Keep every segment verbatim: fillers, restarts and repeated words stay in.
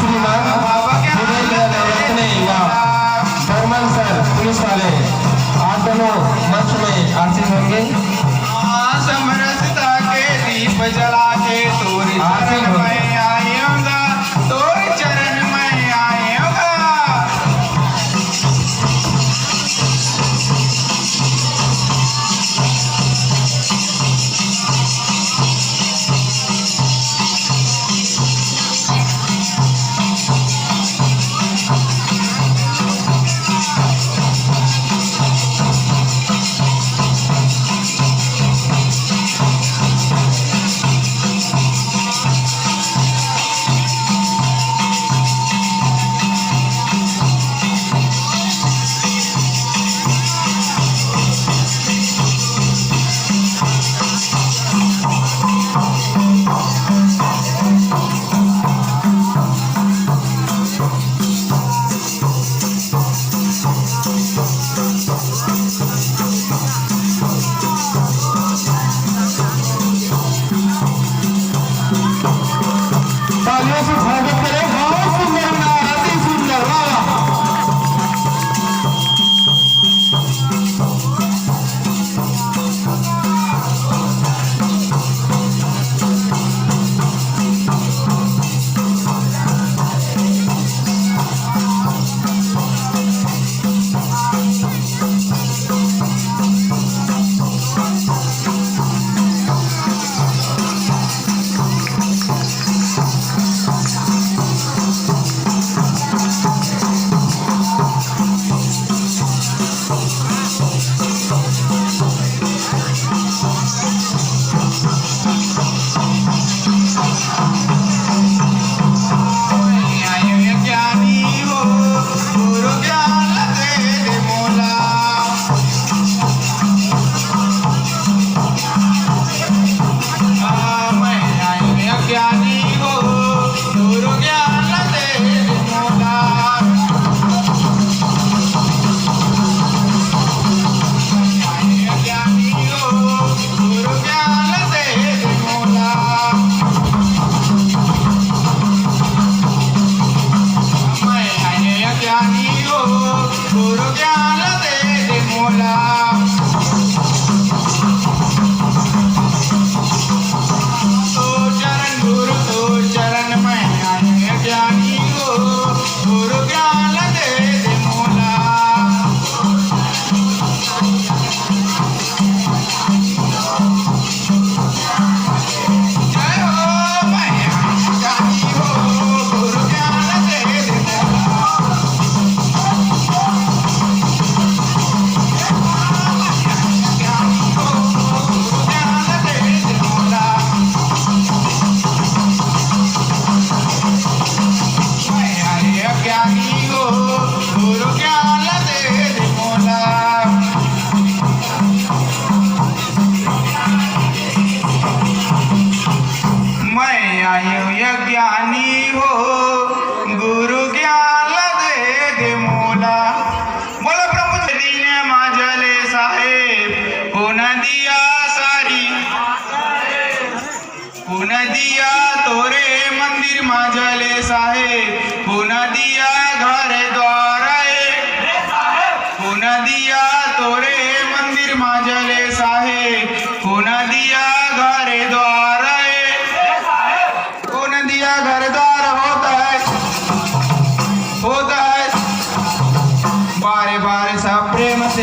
श्रीमान, विनय नवरत्न युवा Barman sir police वाले, आप दोनों मंच में आसीन होंगे। समरसता के दीप जला के तोरे आसीन होंगे। तालियों से स्वागत करें। बहुत सुंदर नारा, अति सुंदर, वाह, वाह।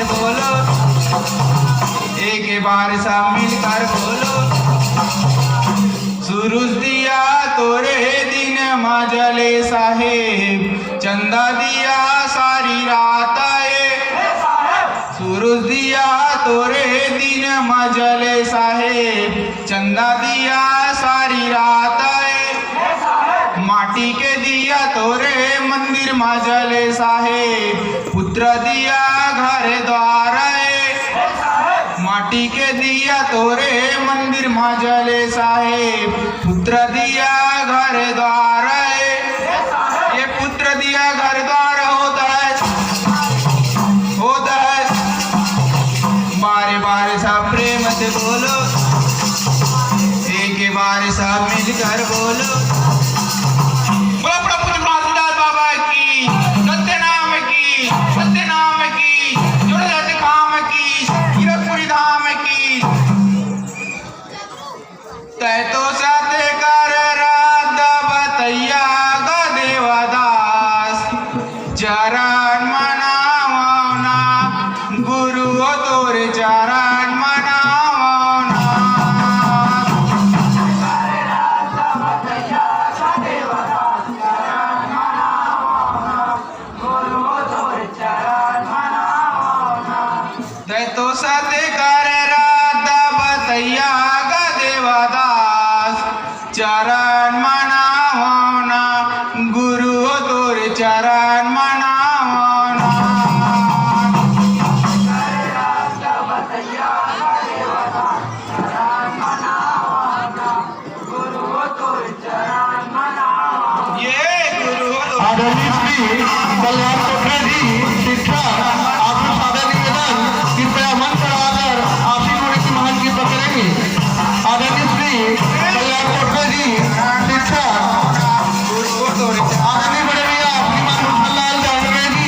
बोलो, एक बार सब मिलकर बोलो। सूरज दिया तोरे दिन म जले साहेब, चंदा दिया सारी रात आए। सूरज दिया तोरे दिन म जले साहेब, चंदा दिया सारी रात आए। माटी के दिया तोरे मंदिर म जले साहेब, पुत्र दिया घर द्वार आए। माटी के दिया तोरे मंदिर म जले साहेब, पुत्र दिया घर द्वार आए। ये पुत्र दिया घर द्वार होता है, होता है। बारे बारे सब प्रेम से बोलो, एक बार सब मिलकर बोलो। बोलो प्रभु तुलसीदास बाबा की, सत्य नाम की, सत्य नाम की, जुड़ सत काम की, कीरतपुरी धाम की। तै तो सत्य कर रात बतैया ग देवदास, चरण मनावना गुरु ओ तोरे चरण मनावना। तै तो सत्य कर रात बतैया ग देवदास, चरण मनावना गुरु ओ तोरे चरण मनावना। ये गुरु हो तो आदरणीय श्री कल्याण कोटरे जी शिक्षक, आपसे सादर निवेदन, कृपया मंच पर आकर आशीष होने की महान कृपा करेंगे। आदरणीय श्री कल्याण कोटरे जी शिक्षक, गुरु हो तो आदरणीय बड़े भैया श्रीमान मुखनलाल जानवे जी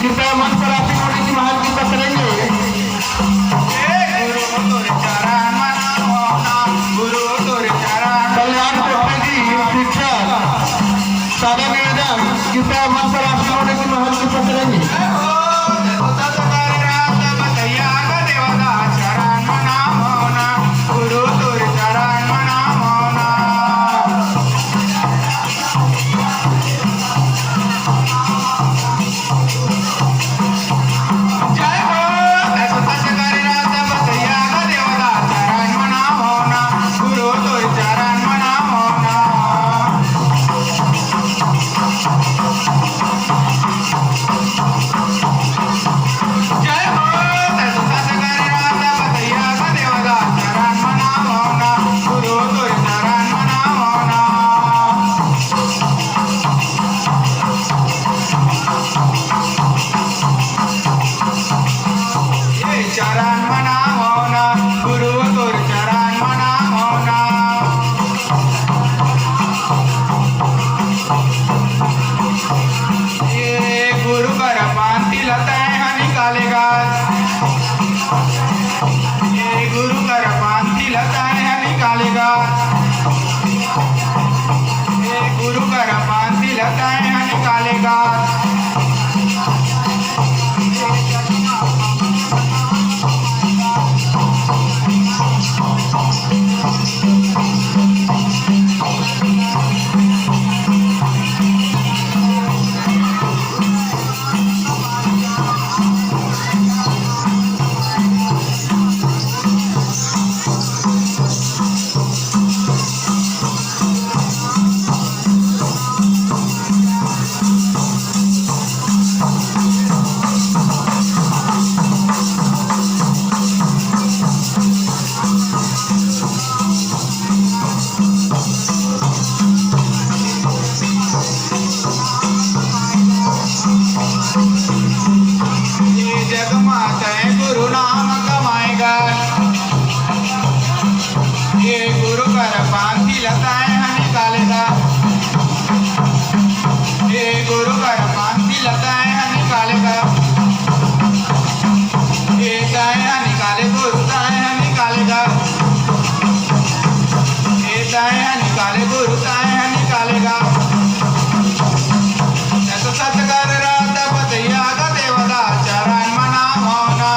कृपया मंच पर आशीष होने की महान कृपा करेंगे। कल्याण कोटरे जी शिक्षक, सादर निवेदन, कृपया मंच पर आसीन होने की महल की पकड़ेंगे। चरण मनावना, गुरु तोर चरण मनावना। ये गुरु कर पांति ल तैं ह निकालेगा, ये गुरु कर पांति ल तैं ह निकालेगा। ए गुरु कर पांति ल तैं ह निकालेगा। ये जग मा तैं गुरु नाम कमाएगा। ये गुरु कर पांति ल तैं ह निकालेगा। ये गुरु कर पांति ल तैं ह निकालेगा। ये तैं ह निकाले गुरु तैं ह निकालेगा। ये तैं ह निकाले गुरु तैं ह निकालेगा। सत सत कर रात बतैया ग देवदास चरण मनावना।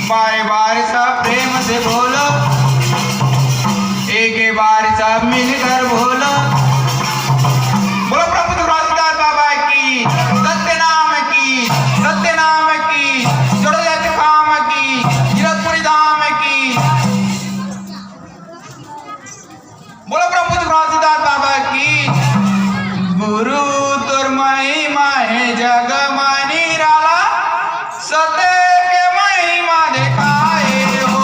बार बार सब प्रेम से बोलो, एक बार सब मिलकर बोलो। बोलो प्रभु तुलसीदास बाबा की, सत्य नाम की, सत्य नाम की, जोड़ो जैसे काम की, कीरतपुरी धाम की। बोलो प्रभु तुलसीदास बाबा की। गुरु तोर महिमा हे जग म निराला, सत्य के महिमा देखाए हो।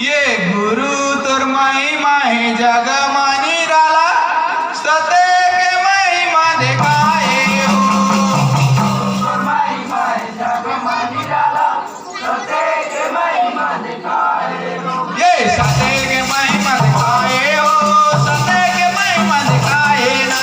ये गुरु तोर महिमा हे जग म निराला, सत्य के महिमा देखाए हो। ये सत्य के महिमा देखाए हो, सत्य के महिमा देखाए ना।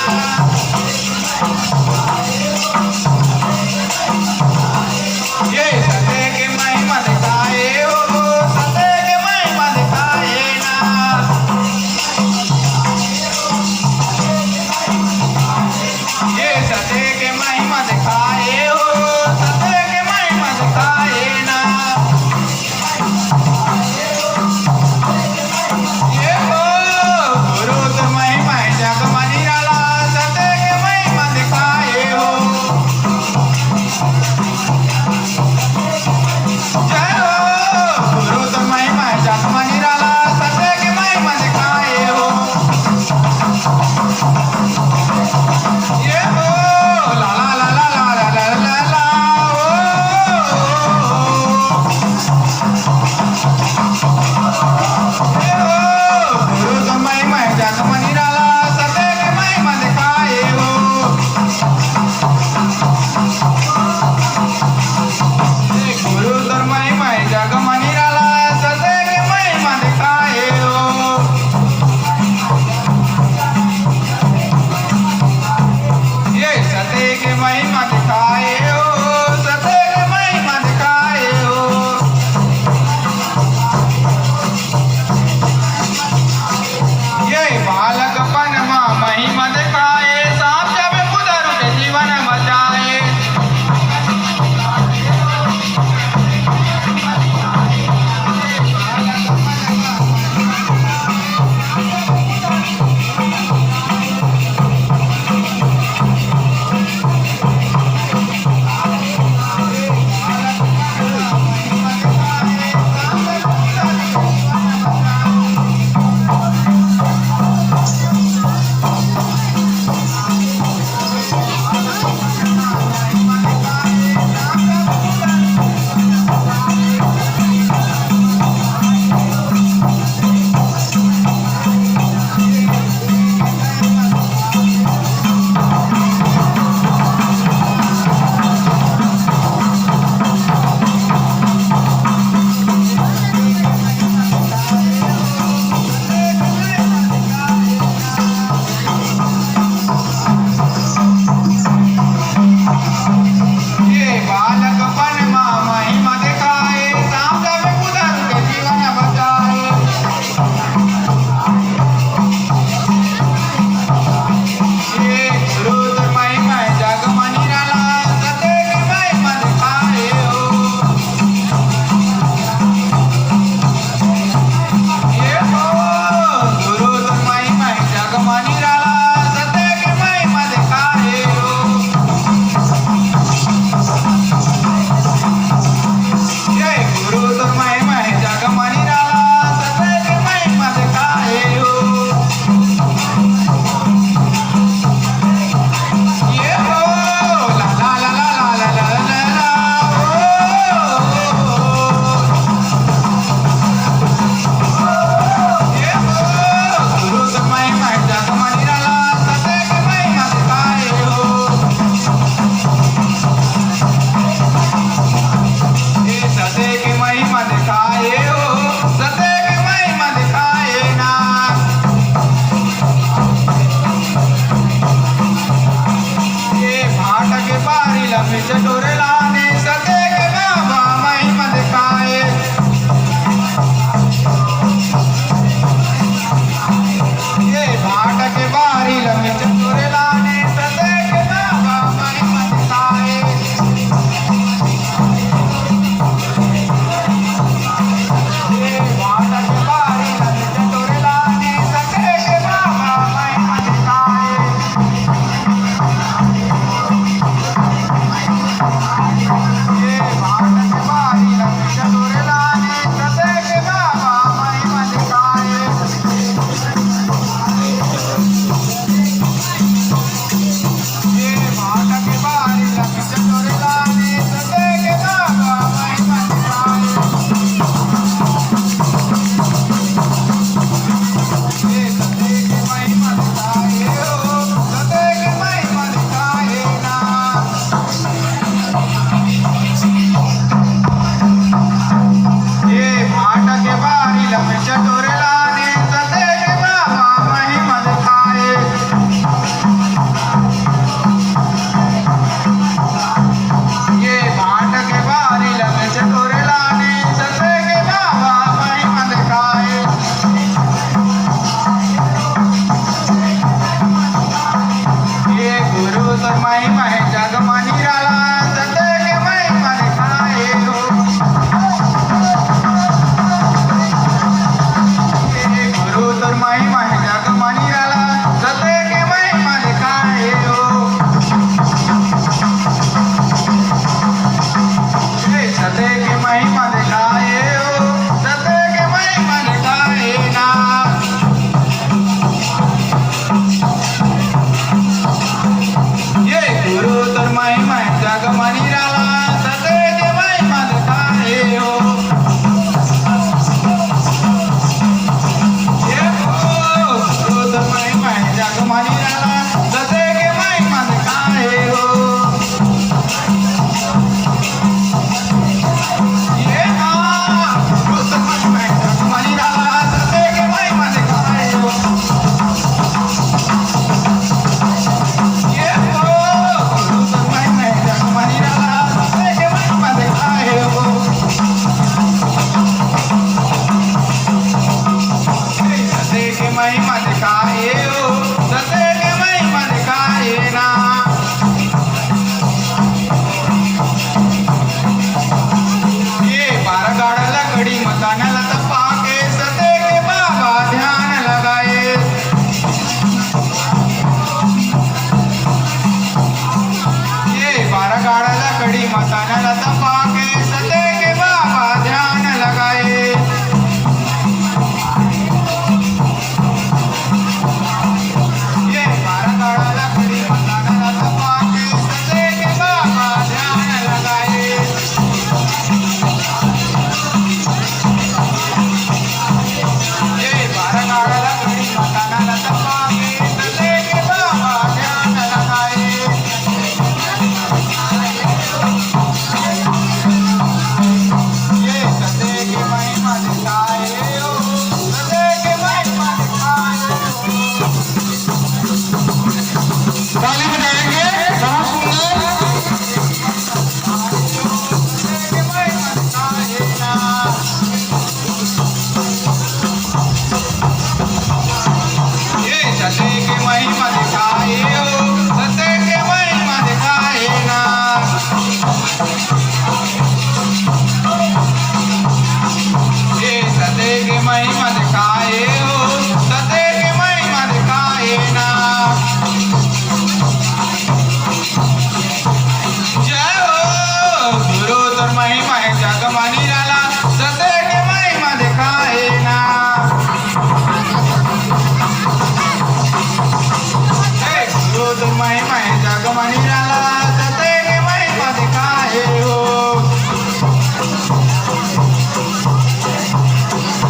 महिमा जग म निराला, सत्य के महिमा दिखाए हो।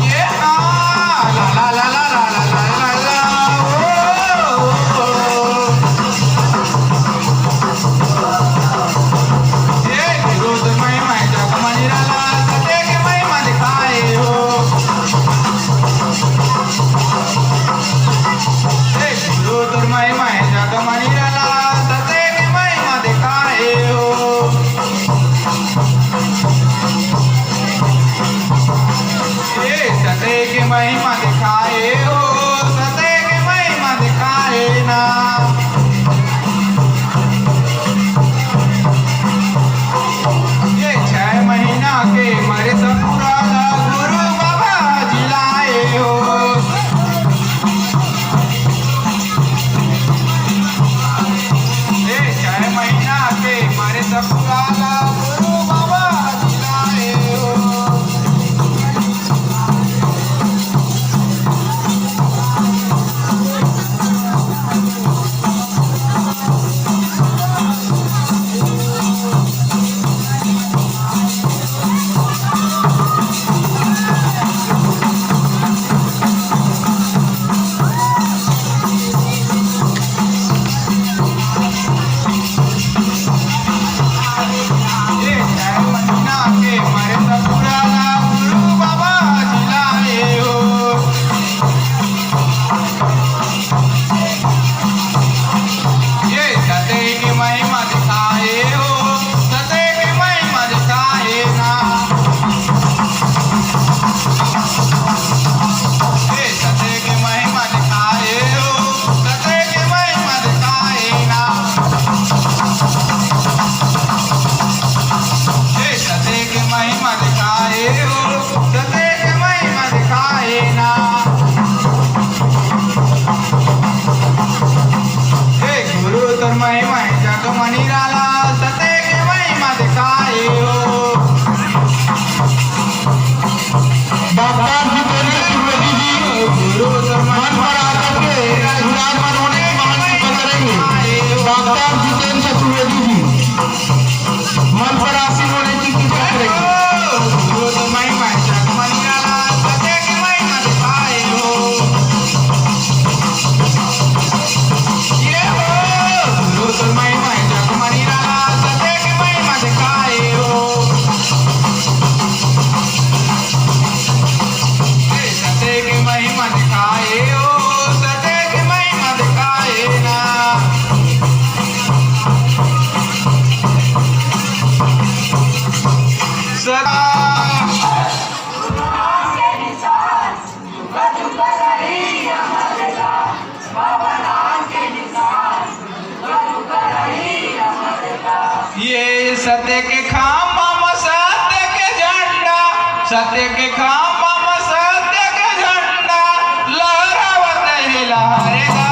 ये आ, ला, ला, ला, ओ, ओ, ओ। ये गुरु महिमा जग म निराला, सत्य के महिमा दिखाए हो। हे गुरु तोर महिमा हे जग म निराला, सत्य के महिमा दिखाए हो। हे सत्य के महिमा दिखाए हो, सत्य के महिमा दिखाए ना। ये छह महीना के मरे ससुरा ला गुरु बाबा जी लाए हो। ये छह महीना के मरे ससुरा ला गुरु बाबा जी लाए हो। ये सत्य के महिमा दिखाए हो, सत्य के महिमा दिखाए ना। ये सत्य के महिमा दिखाए हो, सत्य के महिमा दिखाए ना। ये सत्य के महिमा दिखाए हो, सत्य के महिमा दिखाए ना। हे गुरु तोर महिमा हे जग म निराला, सत्य के महिमा दिखाए हो। डॉक्टर जितेंद्र चतुर्वेदी जी मंच पर आकर के विराजमान होने की महंत कृपा करेंगे। डॉक्टर जितेंद्र चतुर्वेदी जी मंच पर आसीन होने की कृपा करेंगे। ये सत्य के खामा म सत्य के झंडा, सत्य के खामा म सत्य के झंडा लहरावत हे लहरेगा।